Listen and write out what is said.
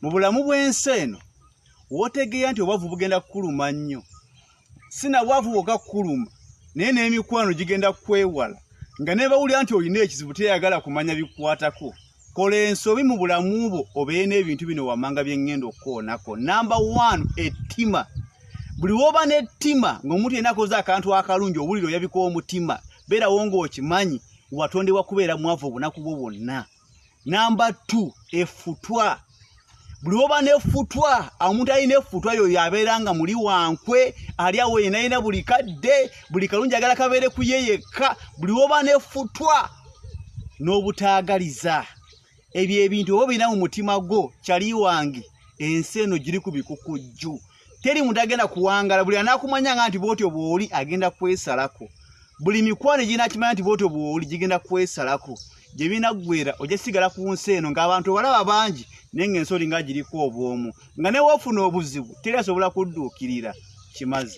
Mu bulamu bw'ensi eno w'otegeera nti obwavu bugenda kukuluma nnyo, si na bwavu bwokka kukuluma, naye n'emikwano gigenda kukwewala nga ne bawulira nti olina ekizibu teyagala kumanya bikukwatako. Kola ensobi mu bulamu bwo obeere n'ebintu bino wammanga bye ŋŋenda okukoonako. Namba 1, ettima. Buli w'oba n'ettima ng'omuntu yenna akoze akantu akalungi owulira oyabika omutima, beerawo ng'okimanyi watondebwa kubeera mwavu obunaku bwo bwonna. Namba 2, effutwa. Buli woba n'effutwa, omuntu alina effutwa yoyo abeera nga muli wankwe, ali awo yena yena buli kadde, buli kalungi agala kabeere ku ye yekka. Buli woba n'effutwa n'obutaagaliza, ebyo ebintu oba obirina mu mutima gwo, kyali wange, ensi eno giri ku bikukujju. Teri muntu agenda kuwangala, buli anaakumanya nga nti bw'otyo bw'oli agenda kwesalako. Buli mikwano eginaakimanya nti bw'otyo bw'oli gigenda kwesalako. Gye binaggwera ojja sigala ku nsi eno ng'abantu obalaba bangi naye ng'ensi olinga giriko obwomu, nga ne w'ofuna obuzibu teri asobola kudduukirira. Kimaze.